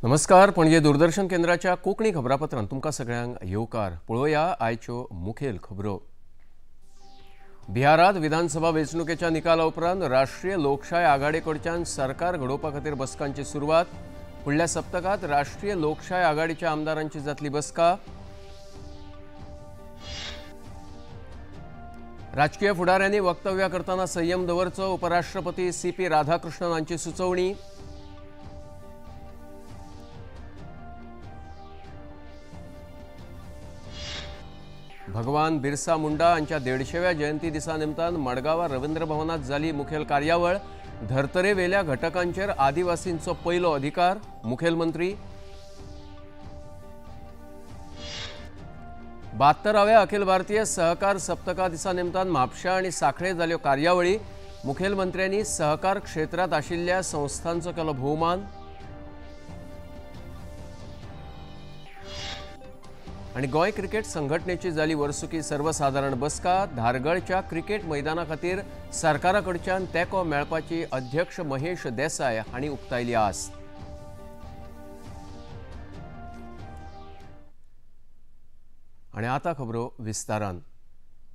नमस्कार, पणजे दूरदर्शन केंद्राच्या कोंकणी खबरापत्रांत तुमकां सगळ्यांक येवकार। पळोवया आयच्यो मुखेल खबरो। बिहारांत विधानसभा वेंचणुकेच्या निकाला उपरांत राष्ट्रीय लोकशाय आघाडी कडच्यान सरकार घडोवपा खातीर बसकांची सुरवात। फुडल्या सप्तकांत राष्ट्रीय लोकशाय आघाडीच्या आमदारांची जातली बसका। राजकीय फुडाऱ्यांनी वक्तव्य करतना संयम दवरचो, उपराष्ट्रपती सी.पी. राधाकृष्णन हांची सुचोवणी। भगवान बिरसा मुंडा हांच्या 150व्या जयंती दिसा निमतान मडगांवां रवींद्र भवनात जाली मुखेल कार्यावळ। धर्तरेवेल्या घटकांचेर आदिवासींचो पयलो अधिकार, मुखेलमंत्री। 72व्या अखिल भारतीय सहकार सप्तका दिसा निमतान म्हापशा आनी सांखळे जाल्यो कार्यावळी। मुखेलमंत्र्यांनी सहकार क्षेत्रांत आशिल्ल्या संस्थांचो केलो भोवमान। आनी गोंय क्रिकेट संघटनेची जाली वर्सुकी सर्वसाधारण बसका। धारगळच्या क्रिकेट मैदाना खातीर सरकारा कडच्यान तेंको मेळपाची अध्यक्ष महेश देसाय हांणी उक्तायली आस। आनी आतां खबरो विस्तारान।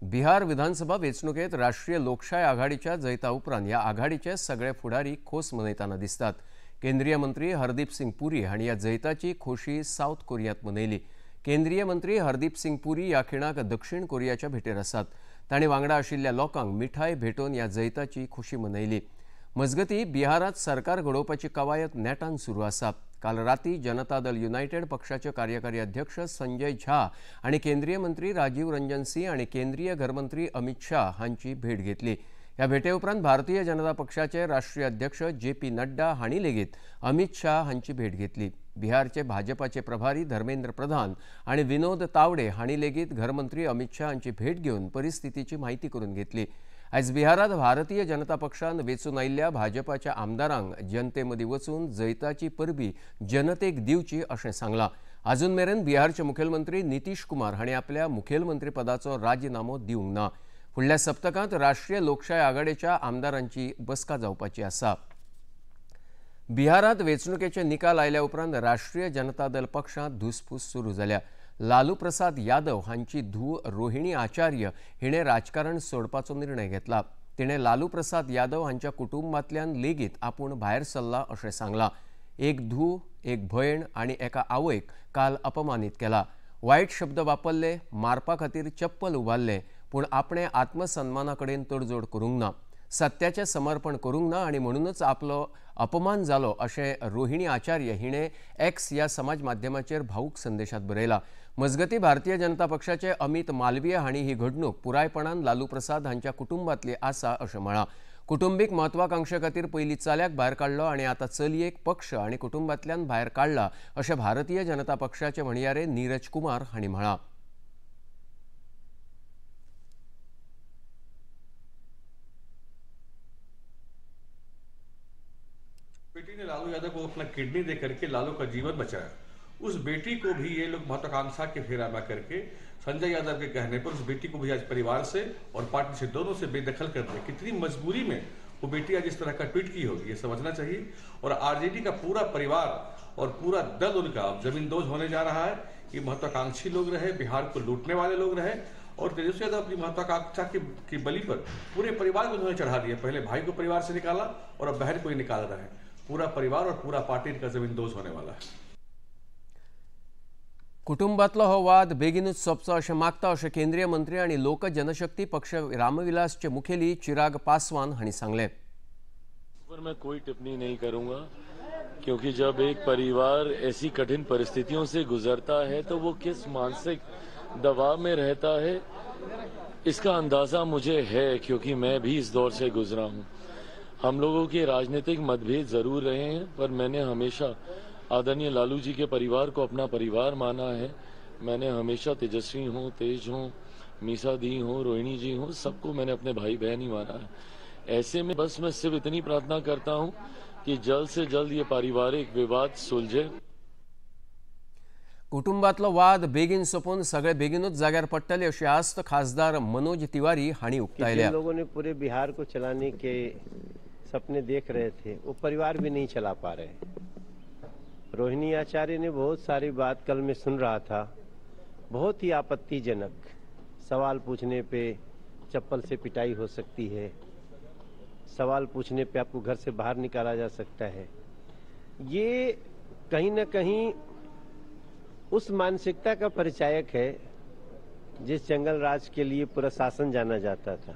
बिहार विधानसभा वेंचणुकेंत राष्ट्रीय लोकशाय आघाडीच्या जैता उपरांत ह्या आघाडीचे सगळे फुडारी खोस मनयतना दिसतात। केंद्रीय मंत्री हरदीप सिंग पुरी हांणी ह्या जैताची खोशी सावथ कोरियांत मनयली। केंद्रीय मंत्री हरदीप सिंग पुरी ह्या खिणाक दक्षिण कोरियाच्या भेटेर आसात। तांणी वांगडा आशिल्ल्या लोकांक मिठाय भेटोवन ह्या जैताची खोशी मनयली। मजगती बिहारांत सरकार घडोवपाची कवायत नेटान सुरू आसा। काल राती जनता दल युनायटेड पक्षाचे कार्यकारी अध्यक्ष संजय झा आनी केंद्रीय मंत्री राजीव रंजन सिंह आनी केंद्रीय घरमंत्री अमित शाह हांची भेट घेतली। ह्या भेटे उपरांत भारतीय जनता पक्षाचे राष्ट्रीय अध्यक्ष जे पी नड्डा हांणी लेगीत अमित शाह हांची भेट घेतली। बिहारचे भाजपाचे प्रभारी धर्मेंद्र प्रधान आनी विनोद तावडे हांणी लेगीत घरमंत्री अमित शाह हांची भेट घेवन परिस्थितीची माहिती करून घेतली। आयज बिहारांत भारतीय जनता पक्षान वेंचून आयिल्ल्या भाजपाच्या आमदारांक जनते मदीं वचून जैताची परबी जनतेक दिवची अशें सांगलां। अजून मेरेन बिहारचे मुखेलमंत्री नितीश कुमार हांणी आपल्या मुखेलमंत्रीपदाचो राजिनामो दिवंक ना। फुडल्या सप्तकांत राष्ट्रीय लोकशाय आघाडीच्या आमदारांची बसका जावपाची आसा। बिहारांत वेंचणुकेचे निकाल आयल्या उपरांत राष्ट्रीय जनता दल पक्षांत धुसफूस सुरू जाल्या। लालू प्रसाद यादव हांची धूव रोहिणी आचार्य हिणें राजकारण सोडपाचो निर्णय घेतला। तिणें लालू प्रसाद यादव हांच्या कुटुंबांतल्यान लेगीत आपूण भायर सरला अशें सांगलां। एक धूव, एक भयण आनी एका आवयक काल अपमानीत केला। वायट शब्द वापरले, मारपा खातीर चप्पल उबारलें, पूण आपणें आत्मसन्माना कडेन तडजोड करूंक ना, सत्याचें समर्पण करूंक ना आनी म्हणूनच आपलो अपमान जालो अशें रोहिणी आचार्य हिणें एक्स ह्या समाज माध्यमाचेर भावूक संदेशात बरयलां। मजगती भारतीय जनता पक्षाचे अमित मालवीय हांणी ही घडणूक पुरायपणान लालू प्रसाद हांच्या कुटुंबांतली आसा अशें म्हळां। कुटुंबीक महत्वाकांक्षे खातीर पयलीं चल्याक भायर काडलो आनी आतां चलयेक पक्ष आनी कुटुंबांतल्यान भायर काडला अशें भारतीय जनता पक्षाचे म्हणयारे नीरज कुमार हांणी म्हळां। बेटी ने लालू यादव को अपना किडनी दे करके लालू का जीवन बचाया। उस बेटी को भी ये लोग महत्वाकांक्षा के फेरा में करके संजय यादव के कहने पर उस बेटी को भी आज परिवार से और पार्टी से दोनों से बेदखल कर दिया। कितनी मजबूरी में वो बेटी आज इस तरह का ट्वीट की होगी, ये समझना चाहिए। और आरजेडी का पूरा परिवार और पूरा दल उनका अब जमींदोज होने जा रहा है। ये महत्वाकांक्षी लोग रहे, बिहार को लूटने वाले लोग रहे और तेजस्वी यादव अपनी महत्वाकांक्षा की बलि पर पूरे परिवार को उन्होंने चढ़ा दिया। पहले भाई को परिवार से निकाला और अब बहन को ही निकाल रहे हैं। पूरा परिवार और पूरा पार्टी इनका जमींदोज होने वाला है। कुटुंबातलो हो वाद बेगीनूच सोंपचो अशें मागता अशें केंद्रीय मंत्री आनी लोक जनशक्ती पक्ष रामविलासचे मुखेली चिराग पासवान हांणी सांगलें। पर मैं कोई टिप्पणी नहीं करूंगा, क्योंकि जब एक परिवार ऐसी कठिन परिस्थितियों से गुजरता है तो वो किस मानसिक दबाव में रहता है इसका अंदाजा मुझे है, क्योंकि मैं भी इस दौर से गुजरा हूँ। हम लोगों के राजनीतिक मतभेद जरूर रहे हैं, पर मैंने हमेशा आदरणीय लालू जी के परिवार को अपना परिवार माना है। मैंने हमेशा तेजस्वी हों, तेज हों, मीसा दी हों, रोहिणी जी हों, सबको मैंने अपने भाई बहन ही माना है। ऐसे में बस मैं सिर्फ इतनी प्रार्थना करता हूं कि जल्द से जल्द ये पारिवारिक विवाद सुलझे। कुटुंबातलो वाद बेगीन सोंपून सगळे बेगीनूच जाग्यार पडटले अशी आस्त खासदार मनोज तिवारी हांणी उक्तायल्या। लोगों ने पूरे बिहार को चलाने के सपने देख रहे थे, वो परिवार भी नहीं चला पा रहे। रोहिणी आचार्य ने बहुत सारी बात कल मैं सुन रहा था, बहुत ही आपत्तिजनक सवाल पूछने पे चप्पल से पिटाई हो सकती है, सवाल पूछने पे आपको घर से बाहर निकाला जा सकता है। ये कहीं ना कहीं उस मानसिकता का परिचायक है जिस जंगल राज के लिए पूरा शासन जाना जाता था।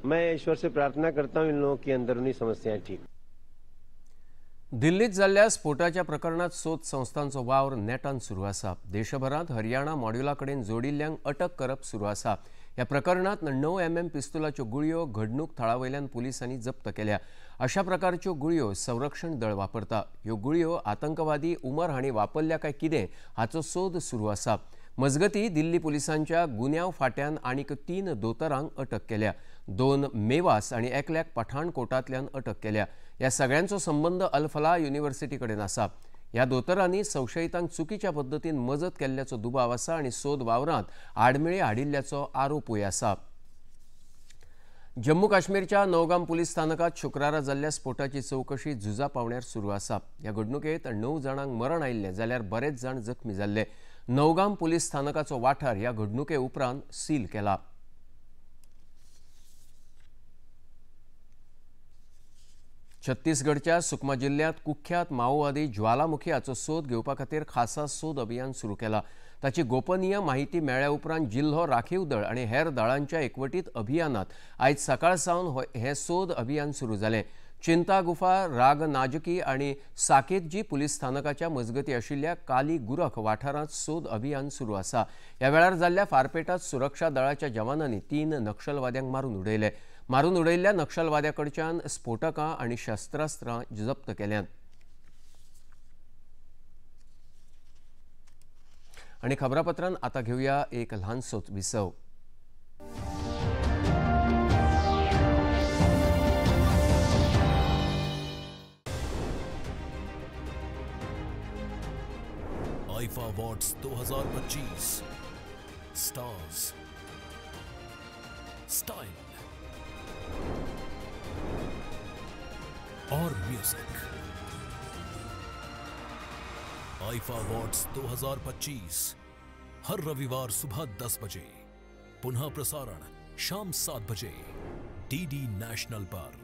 मैं ईश्वर से प्रार्थना करता हूं इन लोगों की अंदरूनी समस्याएं ठीक। दिल्लीत जाल्ल्या स्फोटाच्या प्रकरणात सोद संस्थांचो वावर नेटान सुरू आसा। देशभरांत हरियाणा मॉड्युला कडेन जोडिल्ल्यांक अटक करप सुरू आसा। ह्या प्रकरणात 9 mm पिस्तुलाच्यो गुळयो घडणूक थळा वयल्यान पुलिसांनी जप्त केल्या। अशा प्रकारच्यो गुळयो संरक्षण दळ वापरता। ह्यो गुळयो आतंकवादी उमर हांणी वापरल्या काय कितें हाचो सोद सुरू आसा। मजगती दिल्ली पुलिसांच्या गुन्यांव फाट्यान आनीक 3 दोतरांक अटक केल्या। 2 मेवास आनी एकल्याक पठाणकोटांतल्यान अटक केल्या। ह्या सगळ्यांचो संबंद अल-फलाह युनिव्हर्सिटी कडेन आसा। ह्या दोतरांनी संशयितांक चुकीच्या पद्दतीन मजत केल्ल्याचो दुबाव आसा आनी सोद वावरांत आडमेळी हाडिल्ल्याचो आरोपूय आसा। जम्मू काश्मीरच्या नौगाम पुलीस स्थानकात शुक्रारा जाल्ल्या स्फोटाची चवकशी झुजा पावण्यार सुरू आसा। ह्या घडणुकेत 9 जाणांक मरण आयिल्लें जाल्यार बरेच जाण जखमी जाल्ले। नौगाम पुलीस स्थानकाचो वाठार ह्या घडणुके उपरांत सील केला। छत्तीसगडच्या सुकमा जिल्ह्यात कुख्यात माओवादी ज्वालामुखी हाचो सोद घेवपा खातीर खासा सोद अभियान सुरू केला। ताची गोपनीय माहिती मेळ्ळ्या उपरांत जिल्हो राखीव दळ आनी हेर दळांच्या एकवटीत अभियानात आयज सकाळ सावन हे सोद अभियान सुरू जालें। चिंतागुफा, रागनाजकी आनी साकेतजी पुलीस स्थानकाच्या मजगती आशिल्ल्या काली गुरख वाठारांत सोद अभियान सुरू आसा। ह्या वेळार जाल्ल्या फारपेटात सुरक्षा दळाच्या जवानांनी 3 नक्षलवाद्यांक मारून उडयले। मारून उडयल्ल्या नक्षलवाद्या कडच्यान स्फोटकां आनी शस्त्रास्त्रां जप्त केल्यांत। आनी खबरापत्रान आतां घेवया एक ल्हानसोच विसव। आईफा अवार्ड्स 2025 स्टार्स, स्टाइल और म्यूजिक। आईफा अवार्ड्स 2025 हर रविवार सुबह 10 बजे, पुनः प्रसारण शाम 7 बजे डीडी नेशनल पर।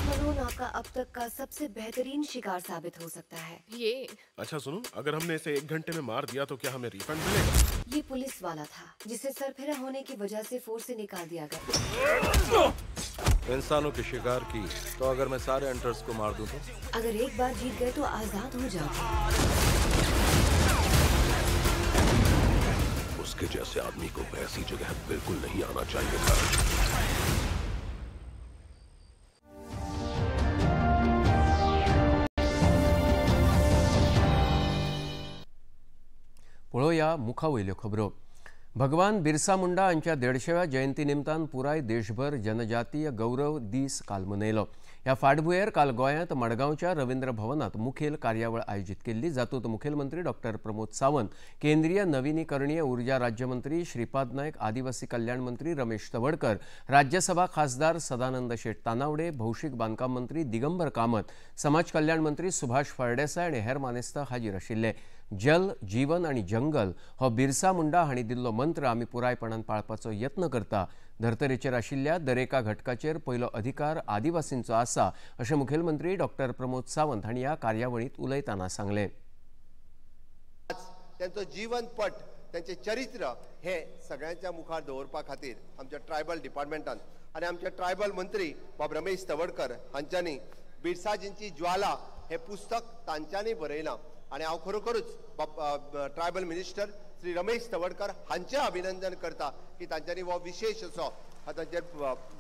मरून आपका अब तक का सबसे बेहतरीन शिकार साबित हो सकता है। ये अच्छा सुनो, अगर हमने इसे 1 घंटे में मार दिया तो क्या हमें रिफंड मिलेगा? ये पुलिस वाला था जिसे सरफिरा होने की वजह से फोर्स से निकाल दिया गया। इंसानों के शिकार की तो अगर मैं सारे हंटर्स को मार दूं तो? अगर एक बार जीत गए तो आजाद हो जाओगे। उसके जैसे आदमी को ऐसी जगह बिल्कुल नहीं आना चाहिए था। पळोवया मुखा वयल्यो खबरो। भगवान बिरसा मुंडा हांच्या 150व्या जयंती निमतान पुराय देशभर जनजातीय गौरव दीस काल मनयलो। ह्या फाटभुंयेर काल गोंयांत मडगांवच्या रवींद्र भवनात मुखेल कार्यावळ आयोजीत केल्ली, जातूंत मुखेलमंत्री डॉक्टर प्रमोद सावंत, केंद्रीय नविनीकरणीय ऊर्जा राज्यमंत्री श्रीपाद नायक, आदिवासी कल्याण मंत्री रमेश तवडकर, राज्यसभा खासदार सदानंद शेट तानावडे, भौशीक बांदकाम मंत्री दिगंबर कामत, समाज कल्याण मंत्री सुभाष फळदेसाय आनी हेर मानेस्त हाजीर आशिल्ले। जल, जीवन आनी जंगल हो बिरसा मुंडा हांणी दिल्लो मंत्र आमी पुरायपणान पाळपाचो यत्न करता। धर्तरेचेर आशिल्ल्या दरेका घटकाचेर पयलो अधिकार आदिवासींचो आसा अशें मुखेलमंत्री डॉक्टर प्रमोद सावंत हांणी ह्या कार्यावळींत उलयतना सांगलें। तांचो जीवनपट, तांचें चरित्र हे सगळ्यांच्या मुखार दवरपा खातीर आमच्या ट्रायबल डिपार्टमेंटान आनी आमचे ट्रायबल मंत्री बाब रमेश तवडकर हांच्यांनी बिरसाजींची ज्वाला हे पुस्तक तांच्यांनी बरयलां आनी हांव खरोखरूच ट्रायबल मिनिस्टर श्री रमेश तवडकर हांचें अभिनंदन करता की तांच्यांनी हो विशेष असो तांचेर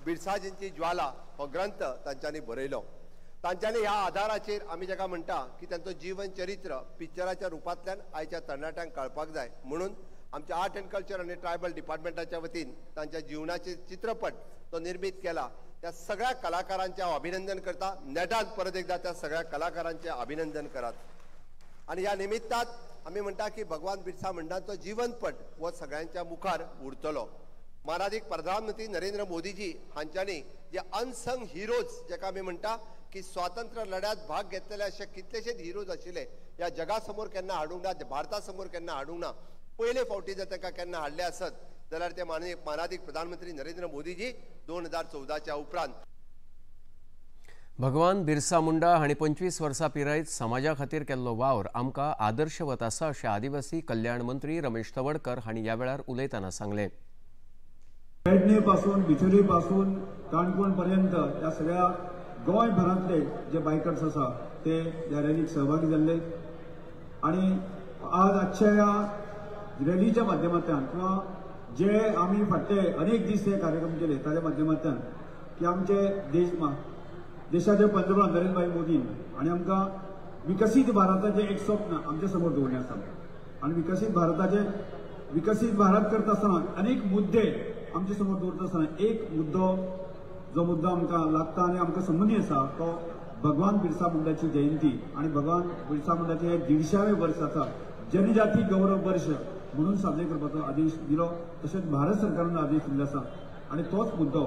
बिरसाजींची ज्वाला हो ग्रंथ तांच्यांनी बरयलो। तांच्यांनी ह्या आधाराचेर आमी जाका म्हणटा की तांचो जीवन चरित्र पिक्चराच्या रुपांतल्यान आयच्या तरणाट्यांक कळपाक जाय म्हणून आमच्या आर्ट अँड कल्चर आनी ट्रायबल डिपार्टमेंटाच्या वतीन तांच्या जिवनाचे चित्रपट तो निर्मीत केला। त्या सगळ्या कलाकारांचें हांव अभिनंदन करता। नेटान परत एकदा त्या सगळ्या कलाकारांचें अभिनंदन करात। आनी ह्या निमित्तात आमी म्हणटा की भगवान बिरसा मुंडांचो जीवनपट हो सगळ्यांच्या मुखार उरतलो। मानादीक प्रधानमंत्री नरेंद्र मोदीजी हांच्यांनी जे अनसंग हिरोज जेका आमी म्हणटा की स्वातंत्र्य लढ्यात भाग घेतलेले अशे कितलेशेच हिरोज आशिल्ले ह्या जगा समोर केन्ना हाडूंक ना, भारता समोर केन्ना हाडूंक ना. पयले फावटी जर तांकां केन्ना हाडले आसत जाल्यार ते मानादीक प्रधानमंत्री नरेंद्र मोदीजी 2014च्या उपरांत. भगवान बिरसा मुंडा हांणी 25 वर्सां पिरायेत समाजा खातीर केल्लो वावर आमकां आदर्शवत आसा अशें आदिवासी कल्याण मंत्री रमेश तवडकर हांणी ह्या वेळार उलयतना सांगलें. पेडणे पासून बिचोली पासून काणकोण पर्यंत ह्या सगळ्या गोंयभरांतले जे बायकर्स आसा ते ह्या रॅलीक सहभागी जाल्ले आनी आज आजच्या ह्या रॅलीच्या माध्यमांतल्यान किंवा जे आमी फाटले अनेक दीस हे कार्यक्रम केले ताच्या माध्यमांतल्यान की आमचे देशाचे पंतप्रधान नरेंद्रभाई मोदीन आनी आमकां विकसीत भारताचें एक स्वप्न आमच्या समोर दवरलें आसा आनी विकसीत भारत करता आसतना अनेक मुद्दे आमच्या समोर दवरता आसतना एक मुद्दो जो मुद्दो आमकां लागता आनी आमकां संबंदी आसा तो भगवान बिरसा मुंडाची जयंती आनी भगवान बिरसा मुंडाचें हें 150वें वर्स आसा जनजाती गौरव वर्ष म्हणून साजरे करपाचो आदेश दिलो. तशेंच भारत सरकारान आदेश दिल्लो आसा आनी तोच मुद्दो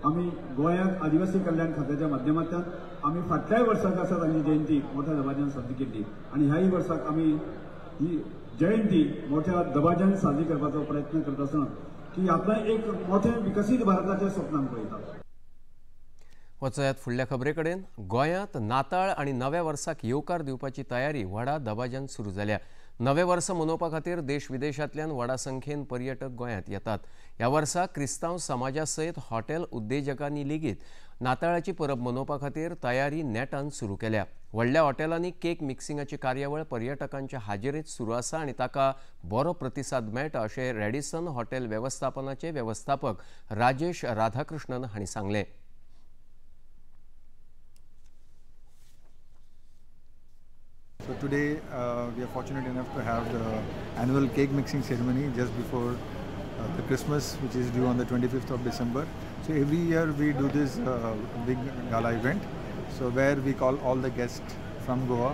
आमी गोंयांत आदिवासी कल्याण खात्याच्या माध्यमांतल्यान आमी फाटल्याय वर्साक आसा तांची जयंती मोठ्या दबाज्यान साजरी केल्ली आनी ह्याय वर्साक आमी ही जयंती मोठ्या दबाज्यान साजरी करपाचो प्रयत्न करता आसतना की हातूंतल्यान एक मोठें विकसीत भारताचें स्वप्न आमकां पळयता. वचयात फुडल्या खबरे कडेन. गोंयांत नाताळ आनी नव्या वर्साक येवकार दिवपाची तयारी व्हडा दबाज्यान सुरू जाल्या. नवें वर्स मनोवपा खातीर देश विदेशांतल्यान व्हडा संख्येन पर्यटक गोंयांत येतात. ह्या वर्सा क्रिस्तांव समाजा सयत हॉटेल उद्देजकांनी लेगीत नाताळाची परब मनोवपा खातीर तयारी नेटान सुरू केल्या. व्हडल्या हॉटेलांनी केक मिक्सिंगाची कार्यावळ पर्यटकांच्या हाजेरीत सुरू आसा आनी ताका बरो प्रतिसाद मेळटा अशें रॅडिसन हॉटेल वेवस्थापनाचे वेवस्थापक राजेश राधाकृष्णन हांणी सांगलें. So today we are fortunate enough to have the annual cake mixing ceremony just before the Christmas, which is due on the 25th of December. So every year we do this big gala event, so where we call all the guests from Goa,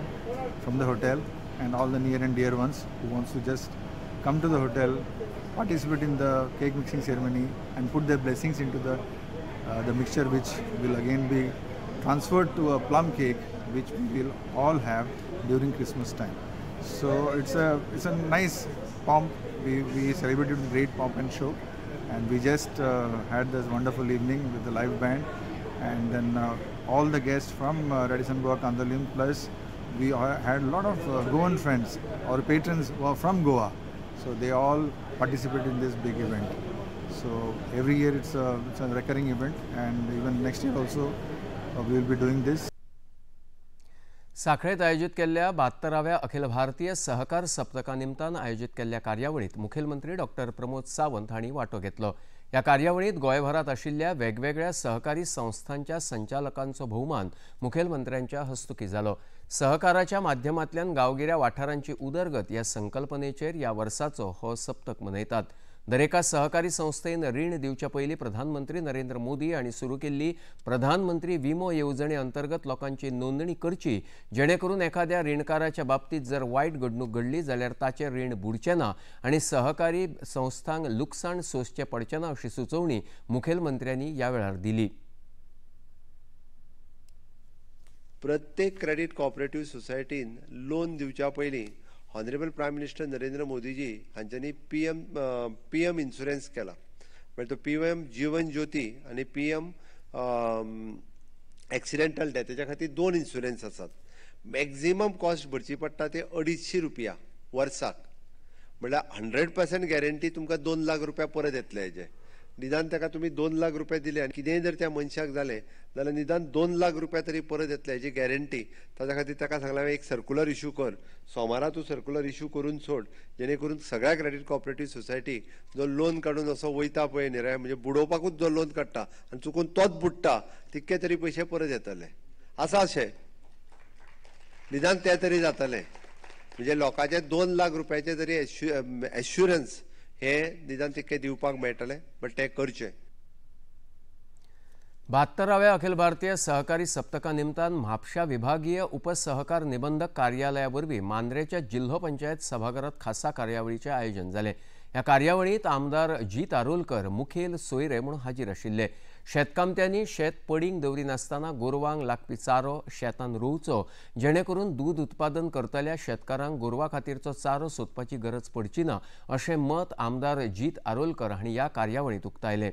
from the hotel, and all the near and dear ones who wants to just come to the hotel, participate in the cake mixing ceremony and put their blessings into the mixture, which will again be transferred to a plum cake, which we will all have during Christmas time. So it's a nice pomp. We celebrated with great pomp and show, and we just had this wonderful evening with the live band, and then all the guests from Radisson Goa Candolim, plus we had a lot of Goan friends or patrons who are from Goa, so they all participate in this big event. So every year it's a recurring event, and even next year also we will be doing this. साखळेत आयोजित केल्ल्या 72व्या अखिल भारतीय सहकार सप्तका निमतान आयोजित केल्ल्या कार्यावळीत मुखेलमंत्री doctor Pramod Sawant हांणी वांटो घेतलो. ह्या कार्यावळीत गोंयभरात आशिल्ल्या वेगवेगळ्या सहकारी संस्थांच्या संचालकांचो भोवमान मुखेलमंत्र्यांच्या हस्तुकीं जालो. सहकाराच्या माध्यमांतल्यान गांवगिऱ्या वाठारांची उदरगत ह्या संकल्पनेचेर ह्या वर्साचो हो सप्तक मनयतात. दरेका सहकारी संस्थेन रीण दिवच्या पयलीं प्रधानमंत्री नरेंद्र मोदी हांणी सुरू केल्ली प्रधानमंत्री विमो येवजणे अंतर्गत लोकांची नोंदणी करची, जेणे करून एखाद्या रिणकाराच्या बाबतीत जर वायट घडणूक घडली जाल्यार ताचें रीण बुडचें ना आनी सहकारी संस्थांक लुकसाण सोंसचें पडचें ना अशी सुचोवणी मुखेलमंत्र्यांनी ह्या वेळार दिली. प्रत्येक क्रेडीट कॉपरेटिव्ह सोसायटीन लोन दिवच्या पयलीं honourable prime minister Narendra Modiji हांच्यांनी पी एम इन्शुरन्स केला, म्हणजे तो पी एम जीवन ज्योती आनी पी एम एक्सिडेंटल डेथ, तेच्या खातीर 2 इन्शुरन्स आसात. मॅक्झिमम कॉस्ट भरची पडटा ते 250 रुपया वर्साक, म्हणल्यार 100% गॅरंटी तुमकां 2 लाख रुपया परत येतले. हेजे निदान ताका तुमी 2 लाख रुपया दिले आनी कितेंय जर त्या मनशाक जालें जाल्यार निदान 2 लाख रुपया तरी परत येतले हेजी गॅरंटी. ताच्या खातीर ताका सांगलां एक सर्कुलर इशू कर, सोमारा तूं सर्कुलर इशू करून सोड, जेणे करून सगळ्या क्रेडीट कॉपरेटिव्ह सोसायटी जो लोन काडून असो वयता पळय न्ही रे, म्हणजे बुडोवपाकूच जो लोन काडटा आनी चुकून तोच बुडटा, तितके तरी पयशे परत येतले. आसा अशें निदान ते तरी जातले, म्हणजे लोकांचे 2 लाख रुपयाचे तरी एश्युरन्स हे निदान तितके दिवपाक मेळटले, बट ते करचे. 72व्या अखिल भारतीय सहकारी सप्तका निमतान म्हापशा विभागीय उपसहकार निबंधक कार्यालया वरवीं मांद्रेच्या जिल्हो पंचायत सभाघरात खासा कार्यावळीचें आयोजन जालें. ह्या ह्या कार्यावळींत आमदार जीत आरोलकर मुखेल सोयरे म्हूण हाजीर आशिल्ले. शेतकामत्यांनी शेत पडींग दवरिनासतना गोरवांक लागपी चारो शेतान रोवचो, जेणे करून दूद उत्पादन करतल्या शेतकारांक गोरवां खातीरचो चारो सोदपाची गरज पडची ना, अशें मत आमदार जीत आरोलकर हांणी ह्या कार्यावळींत उक्तायलें.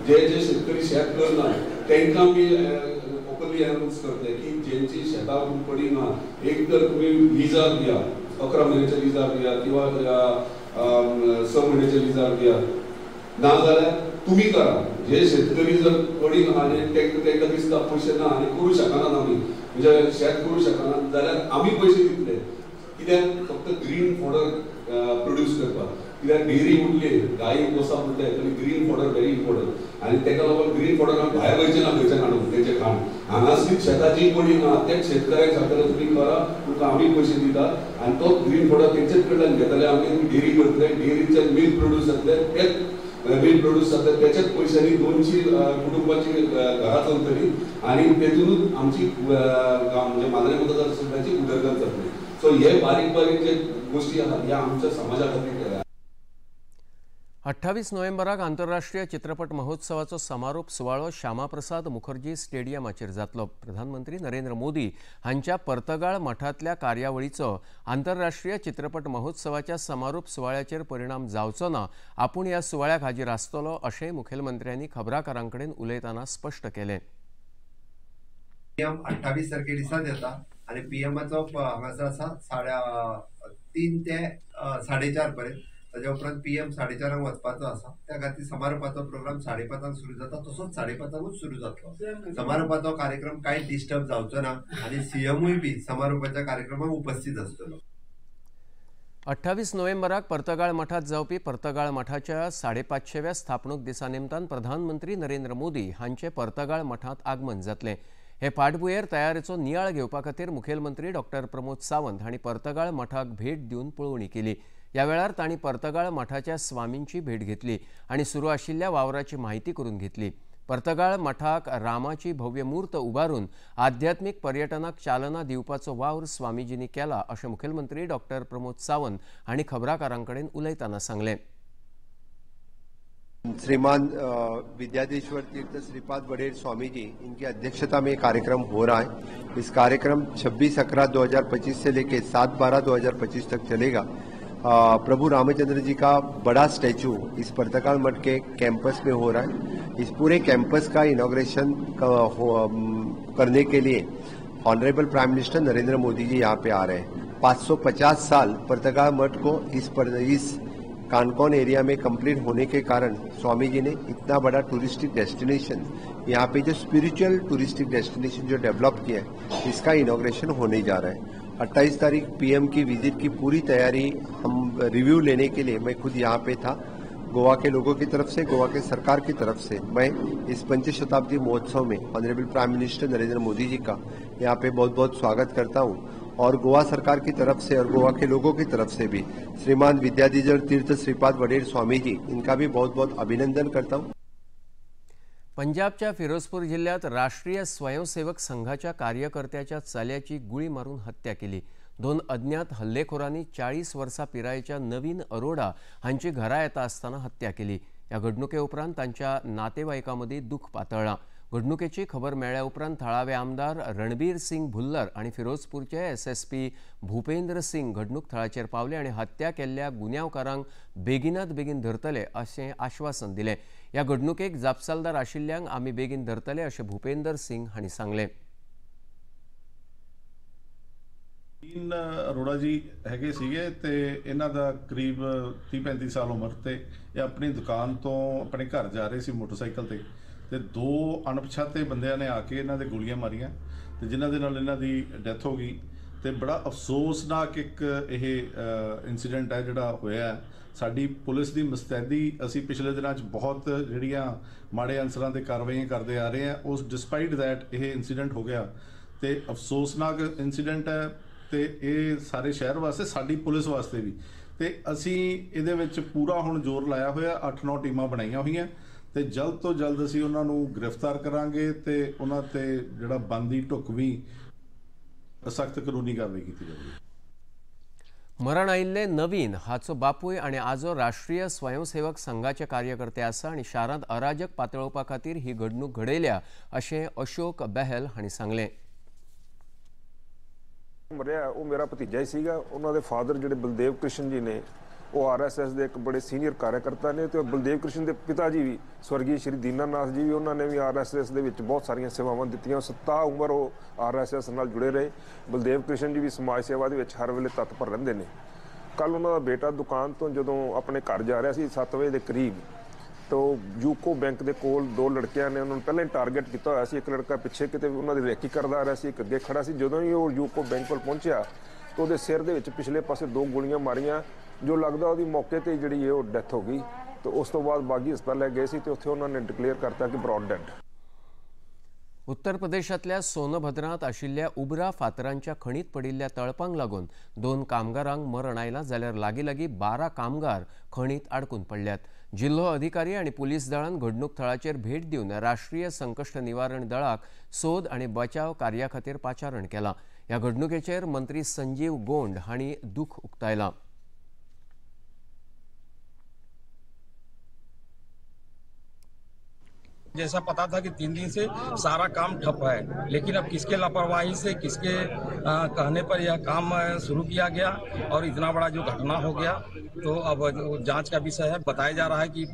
जे जे शेतकरी शेत करना तांकां आमी ओपनली अनाउन्स करतले की जेंची शेतां पडिना, एक तर तुमी लिजार दिया, 11 म्हयन्याच्या लिजार दिया किंवा 6 म्हयन्याच्या लिजार दिया, ना जाल्यार तुमी करा. जे शेतकरी जर पडीन आनी तांकां दिसता पयशे ना आनी करूं शकनात आमी, म्हणजे शेत करूं शकनात जाल्यार आमी पयशे दितले. कित्याक फक्त ग्रीन फॉडर प्रोड्यूस करपाक, कित्याक डेअरी उरली, गायी पोसप म्हणले तरी ग्रीन फॉडर व्हेरी इम्पॉर्टंट. आनी ताका लागून ग्रीन फॉडर आमी भायर वयचें ना खंयच्यान हाडून तेंचें खाण. हांगासरीच शेताची पडी ना तेच शेतकऱ्यांक सांगतले तुमी करा, तुमकां आमी पयशे दिता आनी तो ग्रीन फॉडर तेंचेच कडल्यान घेतले, आमी डेअरी करतले, डेअरीच्यान मिल्क प्रोड्यूस जातले, तेच मिल्क प्रोड्यूस जातले तेच्याच पयशांनी 200 कुटुंबाची घरां चलतली आनी तेतूनच आमची म्हणजे मांद्रें मतदारसंघाची उदरगत जातली. सो हे बारीक बारीक जे गोष्टी आहात ह्या आमच्या समाजा खातीर केल्या. 28 नोव्हेंबराक आंतरराष्ट्रीय चित्रपट महोत्सवाचो समारोप सुवाळो श्यामाप्रसाद मुखर्जी स्टेडियमाचेर जातलो. प्रधानमंत्री नरेंद्र मोदी हांच्या पर्तगाळ मठांतल्या कार्यावळीचो आंतरराष्ट्रीय चित्रपट महोत्सवाच्या समारोप सुवाळ्याचेर परिणाम जावचो ना, आपूण ह्या सुवाळ्याक हाजीर आसतलो अशें मुखेलमंत्र्यांनी खबराकारां कडेन उलयतना स्पश्ट केलें. पीएम 28 तारखे दिसाच येता आनी पीएमाचो हांगासर आसा 3:30 ते 4:30 पर्यंत. ताज्या उपरांत पीएम 4:30 वचपाचो आसा, त्या खातीर समारोपाचो प्रोग्राम 5:30 सुरू जाता, तसोच 5:30 सुरू जातलो. समारोपाचो कार्यक्रम कांय डिस्टर्ब जावचो ना आनी सीएमूय बी समारोपाच्या कार्यक्रमाक उपस्थित आसतलो. 28 नोव्हेंबराक पर्तगाळ मठांत जावपी पर्तगाळ मठाच्या 550व्या स्थापणूक दिसा निमतान प्रधानमंत्री नरेंद्र मोदी हांचे पर्तगाळ मठांत आगमन जातलें. हे फाटभुंयेर तयारेचो नियाळ घेवपा खातीर मुखेलमंत्री डॉक्टर प्रमोद सावंत हांणी पर्तगाळ मठाक भेट दिवन पळोवणी केली. ह्या वेळार तांणी पर्तगाळ मठाच्या स्वामींची भेट घेतली आनी सुरू आशिल्ल्या वावराची म्हायती करून घेतली. पर्तगाळ मठाक रामाची भव्य मूर्त उबारून आध्यात्मीक पर्यटनाक चालना दिवपाचो वावर स्वामीजींनी केला अशें मुखेलमंत्री डॉक्टर प्रमोद सावंत हांणी खबराकारां कडेन उलयतना सांगलें. श्रीमान विद्याधीश्वर तीर्थ श्रीपाद बडेर स्वामी जी इनकी अध्यक्षता में कार्यक्रम हो रहा है. इस कार्यक्रम 26/11/2025 से लेके 7/12/2025 तक चलेगा. प्रभु रामचंद्र जी का बड़ा स्टैचू इस पर्तगाळ मठ के कैंपस में हो रहा है. इस पूरे कैंपस का इनॉग्रेशन करने के लिए honourable prime minister Narendra Modi ji यहाँ पे आ रहे हैं. 550 साल पर्तगाळ मठ को इस कानकोन एरिया में कंप्लीट होने के कारण स्वामी जी ने इतना बड़ा टूरिस्टिक डेस्टिनेशन यहाँ पे जो स्पिरिचुअल टूरिस्टिक डेस्टिनेशन जो डेवलप किया है, इसका इनॉग्रेशन होने जा रहा है. 28 तारीख पीएम की विजिट की पूरी तैयारी हम रिव्यू लेने के लिए मैं खुद यहाँ पे था. गोवा के लोगों की तरफ से, गोवा के सरकार की तरफ से मैं इस पंचशताब्दी महोत्सव में honourable prime minister Narendra Modi ji का यहाँ पे बहुत बहुत स्वागत करता हूँ और गोवा सरकार की तरफ से और गोवा के लोगों की तरफ से भी श्रीमान विद्याधीश्वर तीर्थ श्रीपाद वडेर स्वामी जी इनका भी बहुत बहुत अभिनंदन करता हूँ. पंजाबच्या फिरोजपूर जिल्ह्यात राष्ट्रीय स्वयंसेवक संघाच्या कार्यकर्त्याच्या चल्याची गुळी मारून हत्या केली. 2 अज्ञात हल्लेखोरांनी 40 वर्सां पिरायेच्या नवीन अरोडा हांची घरा येता आसतना हत्या केली. ह्या घडणुके उपरांत तांच्या नातेवाईकां मदीं दुःख पातळ्ळां. घडणुकेची खबर मेळ्ळ्या उपरांत थळावे आमदार रणबीर सिंग भुल्लर आनी फिरोजपूरचे एसएसपी भूपेंद्र सिंग घडणूक थळाचेर पावले आनी हत्या केल्ल्या गुन्यांवकारांक बेगिनात बेगीन धरतले अशें आश्वासन दिलें. ह्या घडणुकेक जापसालदार आशिल्ल्यांक आमी बेगीन धरतले अशें भूपेंद्र सिंग हांणी सांगलें. 3 ਅਰੋੜਾ ਜੀ ਹੈਗੇ ਸੀਗੇ ਤੇ ਇਹਨਾਂ ਦਾ ਕਰੀਬ 30-35 ਸਾਲ ਉਮਰ ਤੇ ਇਹ ਆਪਣੀ ਦੁਕਾਨ ਤੋਂ ਆਪਣੇ ਘਰ ਜਾ ਰਹੇ ਸੀ ਮੋਟਰਸਾਈਕਲ ਤੇ ਤੇ 2 ਅਣਪਛਾਤੇ ਬੰਦਿਆਂ ਨੇ ਆ ਕੇ ਇਹਨਾਂ ਦੇ ਗੋਲੀਆਂ ਮਾਰੀਆਂ ਤੇ ਜਿਨ੍ਹਾਂ ਦੇ ਨਾਲ ਇਹਨਾਂ ਦੀ ਡੈਥ ਹੋ ਗਈ। ਤੇ ਬੜਾ ਅਫਸੋਸਨਾਕ ਇੱਕ ਇਹ ਇਨਸੀਡੈਂਟ ਹੈ ਜਿਹੜਾ ਹੋਇਆ। ਸਾਡੀ ਪੁਲਿਸ ਦੀ ਮੁਸਤੈਦੀ, ਅਸੀਂ ਪਿਛਲੇ ਦਿਨਾਂ 'ਚ ਬਹੁਤ ਜਿਹੜੀਆਂ ਮਾੜੇ ਅਨਸਰਾਂ 'ਤੇ ਕਾਰਵਾਈਆਂ ਕਰਦੇ ਆ ਰਹੇ ਹਾਂ, ਉਸ ਡਿਸਪਾਈਟ that ਇਹ ਇਨਸੀਡੈਂਟ ਹੋ ਗਿਆ ਤੇ ਅਫਸੋਸਨਾਕ ਇਨਸੀਡੈਂਟ ਹੈ ਤੇ ਇਹ ਸਾਰੇ ਸ਼ਹਿਰ ਵਾਸਤੇ, ਸਾਡੀ ਪੁਲਿਸ ਵਾਸਤੇ ਵੀ। ਤੇ ਅਸੀਂ ਇਹਦੇ ਵਿੱਚ ਪੂਰਾ ਹੁਣ ਜ਼ੋਰ ਲਾਇਆ ਹੋਇਆ, 8-9 ਟੀਮਾਂ ਬਣਾਈਆਂ ਹੋਈਆਂ ਤੇ ਜਲਦ ਤੋਂ ਜਲਦ ਅਸੀਂ ਉਹਨਾਂ ਨੂੰ ਗ੍ਰਿਫਤਾਰ ਕਰਾਂਗੇ ਤੇ ਉਹਨਾਂ 'ਤੇ ਜਿਹੜਾ ਬਣਦੀ ਢੁਕਵੀਂ ਸਖਤ ਕਾਨੂੰਨੀ ਕਾਰਵਾਈ ਕੀਤੀ ਜਾਵੇਗੀ। मरण आयिल्ले नवीन हाचो बापूय आनी आजो राष्ट्रीय स्वयंसेवक संघाचे कार्यकर्ते आसा आनी शारांत अराजक पातळोवपा खातीर ही घडणूक घडयल्या अशें अशोक बेहल हांणी सांगलें। ਮਰਿਆ ਉਹ ਮੇਰਾ ਭਤੀਜਾ ਹੀ ਸੀਗਾ। ਉਹਨਾਂ ਦੇ ਫਾਦਰ ਜਿਹੜੇ ਬਲਦੇਵ ਕ੍ਰਿਸ਼ਨ ਜੀ ਨੇ ਉਹ ਆਰਐਸਐਸ ਦੇ ਇੱਕ ਬੜੇ ਸੀਨੀਅਰ ਕਾਰਜਕਰਤਾ ਨੇ ਤੇ ਬਲਦੇਵ ਕ੍ਰਿਸ਼ਨ ਦੇ ਪਿਤਾ ਜੀ ਵੀ ਸਵਰਗੀ ਸ਼੍ਰੀ ਦੀਨਾਨਾਥ ਜੀ ਵੀ ਉਹਨਾਂ ਨੇ ਵੀ ਆਰਐਸਐਸ ਦੇ ਵਿੱਚ ਬਹੁਤ ਸਾਰੀਆਂ ਸੇਵਾਵਾਂ ਦਿੱਤੀਆਂ। ਸੱਤਾ ਉਮਰ ਉਹ ਆਰਐਸਐਸ ਨਾਲ ਜੁੜੇ ਰਹੇ। ਬਲਦੇਵ ਕ੍ਰਿਸ਼ਨ ਜੀ ਵੀ ਸਮਾਜ ਸੇਵਾ ਦੇ ਵਿੱਚ ਹਰ ਵੇਲੇ ਤਤਪਰ ਰਹਿੰਦੇ ਨੇ। ਕੱਲ ਉਹਨਾਂ ਦਾ ਬੇਟਾ ਦੁਕਾਨ ਤੋਂ ਜਦੋਂ ਆਪਣੇ ਘਰ ਜਾ ਰਿਹਾ ਸੀ 7 ਵਜੇ ਦੇ ਕਰੀਬ ਤੋ ਯੂਕੋ ਬੈਂਕ ਦੇ ਕੋਲ ਦੋ ਲੜਕਿਆਂ ਨੇ ਉਹਨਾਂ ਨੂੰ ਪਹਿਲਾਂ ਹੀ ਟਾਰਗੇਟ ਕੀਤਾ ਹੋਇਆ ਸੀ। ਇੱਕ ਲੜਕਾ ਪਿੱਛੇ ਕਿਤੇ ਉਹਨਾਂ ਦੀ ਰੇਕੀ ਕਰਦਾ ਆ ਰਿਹਾ ਸੀ, ਇੱਕ ਅੱਗੇ ਖੜਾ ਸੀ। ਜਦੋਂ ਹੀ ਉਹ ਯੂਕੋ ਬੈਂਕ ਕੋਲ ਪਹੁੰਚਿਆ ਤਾਂ ਉਹਦੇ ਸਿਰ ਦੇ ਵਿੱਚ ਪਿਛਲੇ ਪਾਸੇ 2 ਗੋਲੀਆਂ ਮਾਰੀਆਂ, ਜੋ ਲੱਗਦਾ ਉਹਦੀ ਮੌਕੇ ਤੇ ਜਿਹੜੀ ਉਹ ਡੈਥ ਹੋ ਗਈ। ਤੇ ਉਸ ਤੋਂ ਬਾਅਦ ਬਾਗੀ ਹਸਪਤਾਲ ਲੈ ਗਏ ਸੀ ਤੇ ਉੱਥੇ ਉਹਨਾਂ ਨੇ ਡਿਕਲੇਅਰ ਕਰਤਾ ਕਿ ਬ੍ਰੌਡ ਡੈਡ। उत्तर प्रदेशांतल्या सोनभद्रांत आशिल्ल्या उबरा फातरांच्या खणीत पडिल्ल्या तळपांक लागून 2 कामगारांक मरण आयलां जाल्यार लागीं लागीं 12 कामगार खणीत आडकून पडल्यात। जिल्हो अधिकारी आनी पुलीस दळान घडणूक थळाचेर भेट दिवन राष्ट्रीय संकश्ट निवारण दळाक सोद आनी बचाव कार्या खातीर पाचारण केलां। ह्या घडणुकेचेर मंत्री संजीव गोंड हांणी दुख उक्तायलां। जैसा पता था कि 3 दिन से सारा काम ठप है, लेकिन अब किसके लापरवाही से, किसके कहने पर यह काम शुरू किया गया और इतना बड़ा जो घटना हो गया, तो अब जांच का विषय है। बताया जा रहा है कि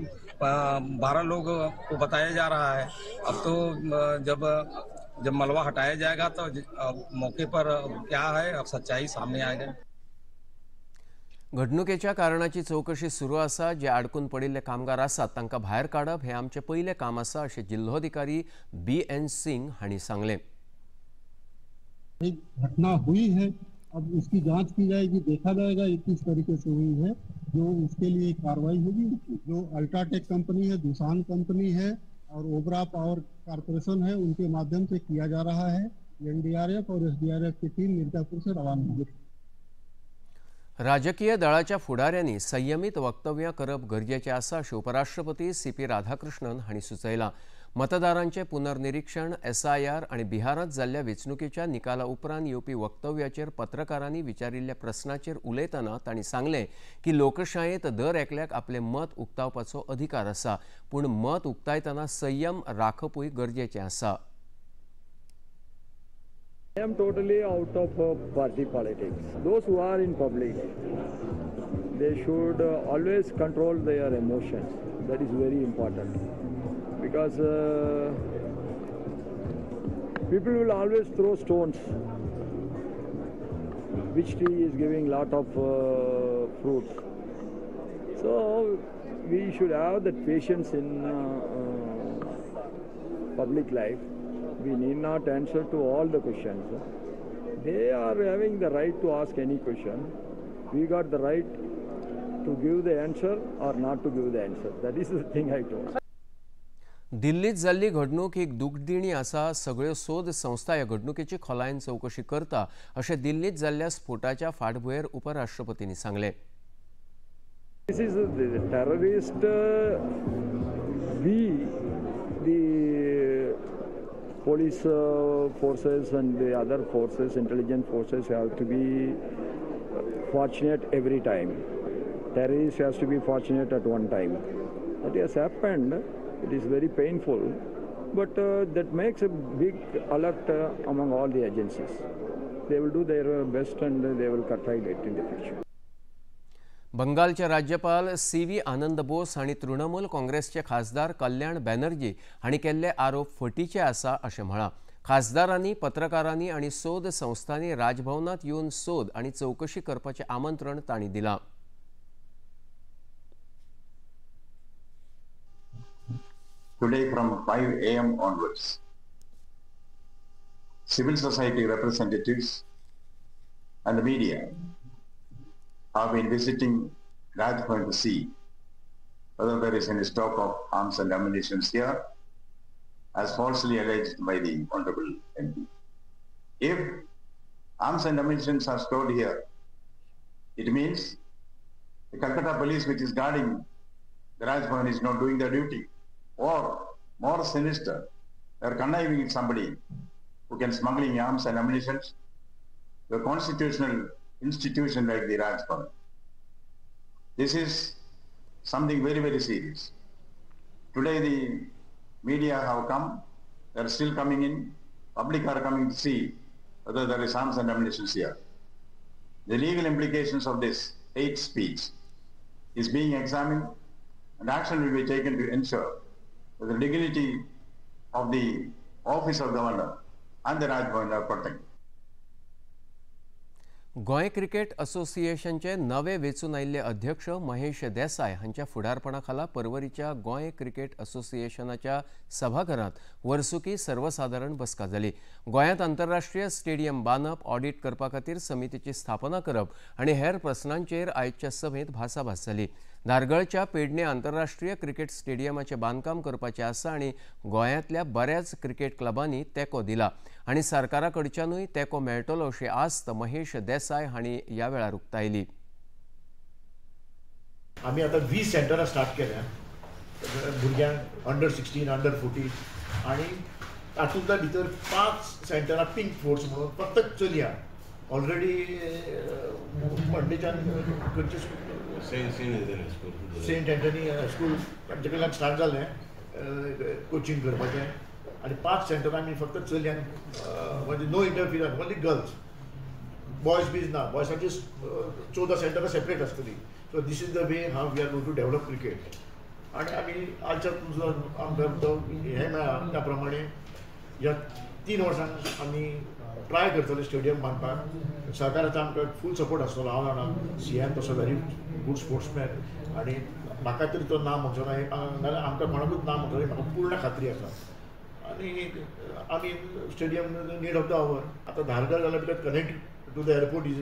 12 लोग को बताया जा रहा है। अब तो जब जब मलबा हटाया जाएगा तो मौके पर क्या है, अब सच्चाई सामने आएगा। घडणुकेच्या कारणाची चौकशी सुरू आसा। जे आडकून पडिल्ले कामगार आसात तांकां भायर काडप हें आमचें पयलें काम आसा अशें जिल्होधिकारी BN Singh हांणी सांगलें। एक घटना हुई है, अब उसकी जांच की जाएगी, देखा जाएगा ये किस तरीके से हुई है, जो उसके लिए कार्रवाई होगी। जो अल्ट्राटेक कंपनी है, दुसान कंपनी है और ओबरा पावर कॉर्पोरेशन है, उनके माध्यम से किया जा रहा है। NDRF और SDRF की टीम मिर्जापुर से रवाना होगी। राजकीय दळाच्या फुडाऱ्यांनी संयमीत वक्तव्यां करप गरजेचें आसा अशें उपराष्ट्रपती CP Radhakrishnan हांणी सुचयलां। मतदारांचें पुनर्निरीक्षण, SIR आनी बिहारांत जाल्ल्या वेंचणुकेच्या निकाला उपरांत येवपी वक्तव्याचेर पत्रकारांनी विचारिल्ल्या प्रस्नाचेर उलयतना तांणी सांगलें की लोकशायेंत दर एकल्याक आपलें मत उक्तावपाचो अधिकार आसा, पूण मत उक्तायतना संयम राखपूय गरजेचें आसा। I am totally out of party politics. Those who are in public, they should always control their emotions. That is very important, because people will always throw stones. Which tree is giving lot of fruits? So we should have that patience in public life. We need not answer to all the questions. They are having the right to ask any question. We got the right to give the answer or not to give the answer. That is the thing I told. दिल्लीत जाल्ली घडणूक एक दुखदिणी आसा। सगळ्यो सोद संस्था ह्या घडणुकेची खोलायेन चवकशी करता अशें दिल्लीत जाल्ल्या स्फोटाच्या फाटभुंयेर उपराष्ट्रपतींनी सांगलें। This is the terrorist. We the police forces and the other forces, intelligence forces, have to be fortunate every time. Terrorists has to be fortunate at one time. That has happened. It is very painful, but that makes a big alert among all the agencies. They will do their best and they will curtail it in the future. बंगालचे राज्यपाल CV Anand Bose हांणी तृणमूल काँग्रेसचे खासदार कल्याण बॅनर्जी हांणी केल्ले आरोप फटीचे आसा अशें म्हळां। खासदारांनी, पत्रकारांनी आनी सोद संस्थांनी राजभवनांत येवन सोद आनी चवकशी करपाचें आमंत्रण तांणी दिलां। Today from 5 a.m. onwards, civil society representatives and the media have been visiting Raj Bhavan to see whether there is any stock of arms and ammunition here, as falsely alleged by the Honorable MP. If arms and ammunition are stored here, it means the Calcutta police, which is guarding the Raj Bhavan, is not doing their duty. Or, more sinister, they are conniving with somebody who can smuggling arms and ammunition to a constitutional institution like the Raj Bhavan. This is something very, very serious. Today the media have come, they are still coming in, public are coming to see whether there is arms and ammunition here. The legal implications of this hate speech is being examined and action will be taken to ensure that the dignity of the office of governor and the Raj Bhavan are protected. Goa cricket असोसिएशनचे नवे वेंचून आयिल्ले अध्यक्ष महेश देसाय हांच्या फुडारपणा खाला परवरीच्या Goa cricket असोसिएशनाच्या सभाघरांत वर्सुकी सर्वसादारण बसका जाली. गोंयांत आंतरराष्ट्रीय स्टेडियम बांदप, ऑडिट करपा खातीर समितीची स्थापना करप आनी हेर प्रस्नांचेर आयच्या सभेंत भासाभास जाली. धारगळच्या पेडणे आंतरराष्ट्रीय क्रिकेट स्टेडियमाचें बांदकाम करपाचें आसा आनी गोंयांतल्या बऱ्याच क्रिकेट क्लबांनी तेंको दिला आनी सरकारा कडच्यानूय तेंको मेळटलो अशी आस्त महेश देसाय हांणी ह्या वेळार उक्तायली. आमी आतां 20 सेंटरां स्टार्ट केल्या भुरग्यांक अंडर 16 अंडर 14 आनी तातूंतल्या भितर 5 सेंटरां पिंक फोर्स म्हणून फक्त चलया ऑलरेडी मंडेच्यान करचे सेंट एंटनी स्कूल तांचे कडल्यान स्टार्ट जालें कोचिंग करपाचें आनी 5 सेंटरां आमी फक्त चलयांक म्हणजे no interference, only girls, boys बीज ना. बॉयसांची 14 सेंटरां सेपरेट आसतली. So this is the way how we are going to develop cricket. आनी आमी आजच्या तुमचो आमकां तो हें मेळ्ळा त्या प्रमाणे ह्या 3 वर्सांक आमी ट्राय करतले स्टेडियम बांदपाक. सरकाराचो आमकां फूल सपोर्ट आसतलो. हांव जाणा सीएम तसो व्हेरी गूड स्पोर्ट्समॅन आनी म्हाका तरी तो ना म्हणचो ना, नाजाल्यार आमकां कोणाकूच ना म्हणचो ना, म्हाका पूर्ण खात्री आसा. आनी आमी stadium need of the hour. आतां धारगळ जाल्यार because connect to the airport is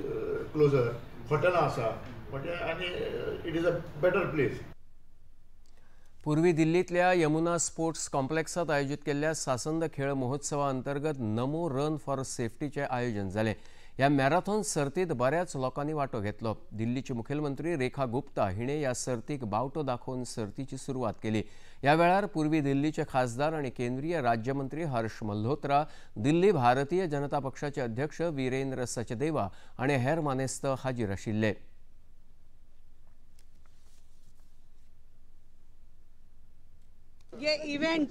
closer, हॉटेलां आसा म्हणजे आनी it is a better place. पूर्वी दिल्लीतल्या यमुना स्पोर्ट्स कॉम्प्लेक्सात आयोजित केल्ल्या सासंद खेळ महोत्सवा अंतर्गत नमो रन फॉर सेफ्टीचे आयोजन जालें. ह्या मॅरेथॉन सर्तीत बऱ्याच लोकांनी वांटो घेतलो. दिल्लीची मुखेलमंत्री रेखा गुप्ता हिणे ह्या सर्तीक बावटो दाखोवन सर्तीची सुरवात केली. ह्या वेळार पूर्वी दिल्लीचे खासदार आणि केंद्रीय राज्यमंत्री हर्ष मल्होत्रा, दिल्ली भारतीय जनता पक्षाचे अध्यक्ष वीरेंद्र सचदेवा आणि हेर मानेस्त हाजीर आशिल्ले. ये इवेंट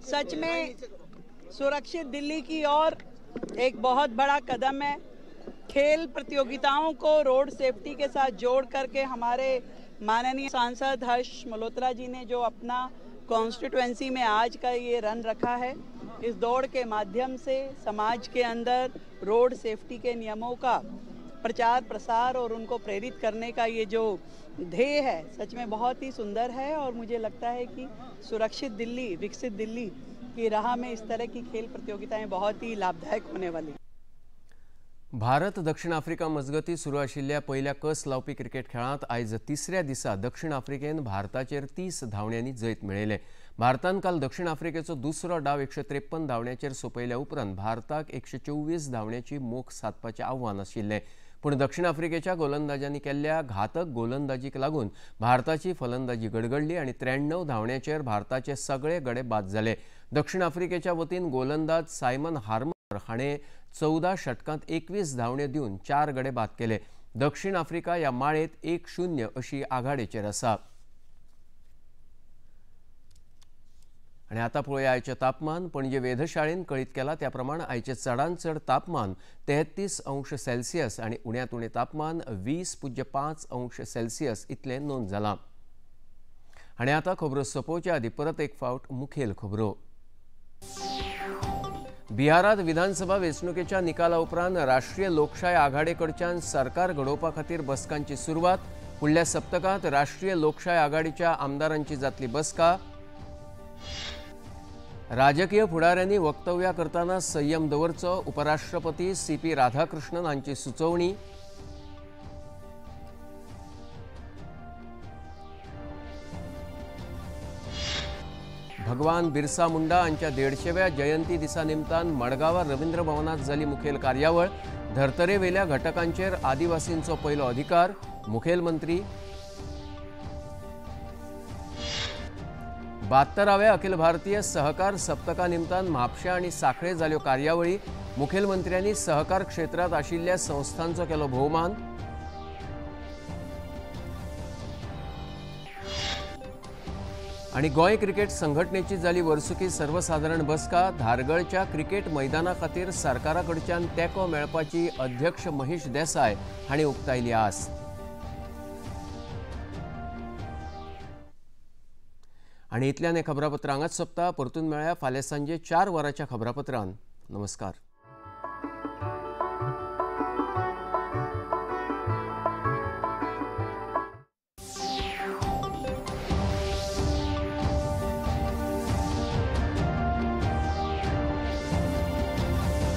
सच में सुरक्षित दिल्ली की ओर एक बहुत बड़ा कदम है. खेल प्रतियोगिताओं को रोड सेफ्टी के साथ जोड़ करके हमारे माननीय सांसद हर्ष मल्होत्रा जी ने जो अपना कॉन्स्टिट्यूएंसी में आज का ये रन रखा है, इस दौड़ के माध्यम से समाज के अंदर रोड सेफ्टी के नियमों का प्रचार प्रसार और उनको प्रेरित करने का ये जो ध्येय है सच में बहुत ही सुंदर है. और मुझे लगता है कि सुरक्षित दिल्ली, विकसित दिल्ली की राह में इस तरह की खेल प्रतियोगिताएं बहुत ही लाभदायक होने वाली. भारत दक्षिण आफ्रिका मजगती सुरू आशिल्ल्या पयल्या कस लावपी क्रिकेट खेळांत आयज तिसऱ्या दिसा दक्षिण आफ्रिकेन भारताचेर 30 धांवड्यांनी जैत मेळयलें. भारतान काल दक्षिण आफ्रिकेचो दुसरो डाव 153 धांवड्यांचेर सोंपयल्या उपरांत भारताक 124 धांवड्यांची मोख सादपाचें आव्हान आशिल्लें. पूण दक्षिण आफ्रिकेच्या गोलंदाजांनी केल्ल्या घातक गोलंदाजीक लागून भारताची फलंदाजी गडगडली आनी 93 धांवड्यांचेर भारताचे सगळे गडे बाद जाले. दक्षिण आफ्रिकेच्या वतीन गोलंदाज सायमन हार्मर हाणें 14 षटकांत 21 धांवड्यो दिवन 4 गडे बाद केले. दक्षिण आफ्रिका ह्या माळेंत 1-0 अशी आघाडेचेर आसा. आनी आतां पळोवया आयचें तापमान. पणजे वेधशाळेन कळीत केलां त्या प्रमाण आयचें चडांत चड तापमान 33 अंश सेल्सियस आनी उण्यांत उणें तापमान 20.5 अंश सेल्सियस इतलें नोंद जालां. आनी आतां खबरो सोंपोवच्या आदीं परत एक फावट मुखेल खबरो. बिहारात विधानसभा वेंचणुकेच्या निकाला उपरांत राष्ट्रीय लोकशाय आघाडेकडच्यान सरकार घडोवपा खातीर बसकांची सुरवात. फुडल्या सप्तकांत राष्ट्रीय लोकशाय आघाडीच्या आमदारांची जातली बसका. राजकीय फुडाऱ्यांनी वक्तव्या करताना संयम दवरचो, उपराष्ट्रपती सीपी राधाकृष्णन हांची सुचोवणी. भगवान बिरसा मुंडा हांच्या 150व्या जयंती दिसा निमतान मडगांवां रवींद्र भवनात जाली मुखेल कार्यावळ. धर्तरेवेल्या घटकांचेर आदिवासींचो पयलो अधिकार, मुखेलमंत्री. 72व्या अखिल भारतीय सहकार सप्तका निमतान म्हापशा आनी सांखळे जाल्यो कार्यावळी. मुखेलमंत्र्यांनी सहकार क्षेत्रांत आशिल्ल्या संस्थांचो केलो भोवमान. आनी गोंय क्रिकेट संघटनेची जाली वर्सुकी सर्वसाधारण बसका. धारगळच्या क्रिकेट मैदाना खातीर सरकारा कडच्यान तेंको मेळपाची अध्यक्ष महेश देसाय हांणी उक्तायली आस. आनी इतल्यान हें खबरापत्र हांगाच सोंपता. परतून मेळया फाल्यां सांजे 4 वरांच्या खबरापत्रान. नमस्कार.